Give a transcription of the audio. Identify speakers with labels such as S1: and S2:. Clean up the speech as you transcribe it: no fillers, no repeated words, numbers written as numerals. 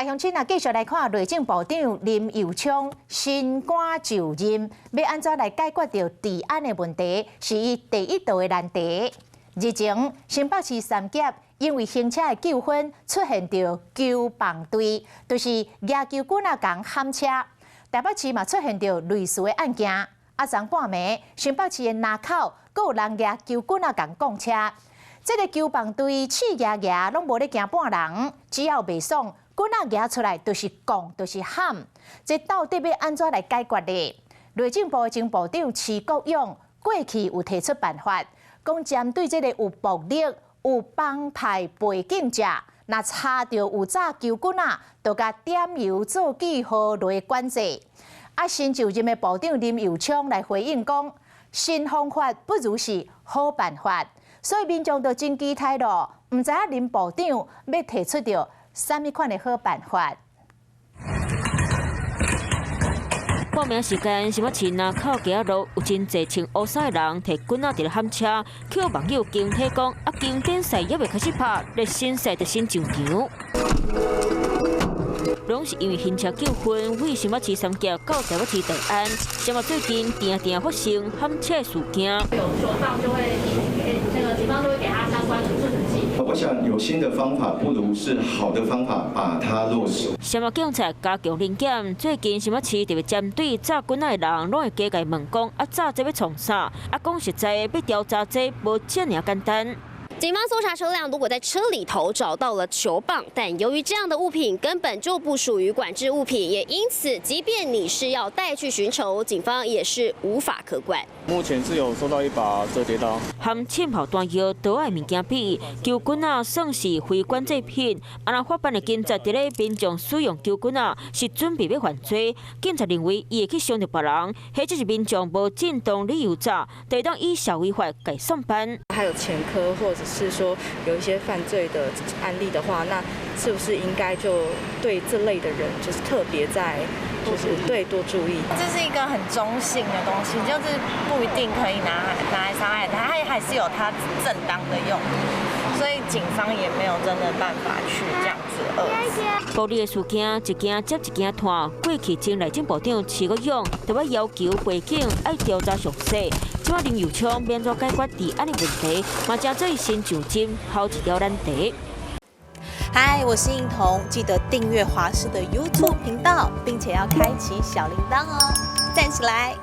S1: 來鄉親啊，繼續來看內政部長林右昌新官就任，欲按怎來解決著治安的問題，是伊第一道的難題。日前，新北市三峽因為行車的糾紛出現著球棒隊，就是舉球棍仔共撼車。台北市嘛出現著類似的案件。啊，昨半暝，新北市的林口，閣有人舉球棍仔共摃車。這个球棒隊試舉舉，攏無咧驚半人，只要袂爽，棍仔舉出來就是摃，就是撼。這到底欲按怎來解決呢？內政部的前部長徐國勇過去有提出辦法，講針對這个有暴力、有幫派背景者，若查著有紮球棍仔，就共點油做記號來管制。啊，新就任的部長林右昌來回應講，新方法不如是好辦法。所以民眾就真期待咯，毋知影林部長欲提出著啥物款的好辦法。
S2: 半暝時間，新北市林口街仔路有真濟穿烏衫的人提棍仔佇咧撼車，去予網友驚體講，啊，經典賽猶未開始拍，熱身賽就先上場。攏是因為行車糾紛，為新北市三峽到台北市大安，這嘛最近定定發生撼車事件。
S3: 有球棒就會給那個警方都會給他相關的注記。
S4: 我想有新的方法，不如是好的方法，把它落實。
S2: 什麼警察加強臨檢？最近新北市特別針對紮棍仔的人，攏會加共問講，啊，紮這欲創啥？啊，講實在，欲調查這無遮爾簡單。
S5: 警方搜查車輛，如果在車裡頭找到了球棒，但由於這樣的物品根本就不屬於管制物品，也因此，即便你是要帶去尋仇，警方也是無法可管。
S6: 目前是有收到一把折疊刀，
S2: 含槍炮彈藥、刀仔物件比，球棍仔算是非管制品。啊，若法辦的警察佇咧民眾使用球棍仔，是準備欲犯罪。警察認為伊會去傷著別人，或者是民眾無正當理由紮，會當依社會法共送辦。
S7: 還有前科，或者是說有一些犯罪的案例的話，那是不是應該就對這類的人，就是特別在，就是對多注意？
S8: 這是一個很中性的東西，就是不一定可以拿來傷害他，他還是有他正當的用途，所以警方也沒有真的辦法去這樣子遏止。
S2: 暴力的事件一件接一件拖，過去前內政部長徐國勇就欲要求背景愛調查詳細。這擺林右昌欲按怎解決治安的問題，嘛成做新上任頭一條難題。
S9: 嗨，我是應彤，記得訂閱華視的 YouTube 頻道，並且要開啟小鈴鐺哦，讚起來！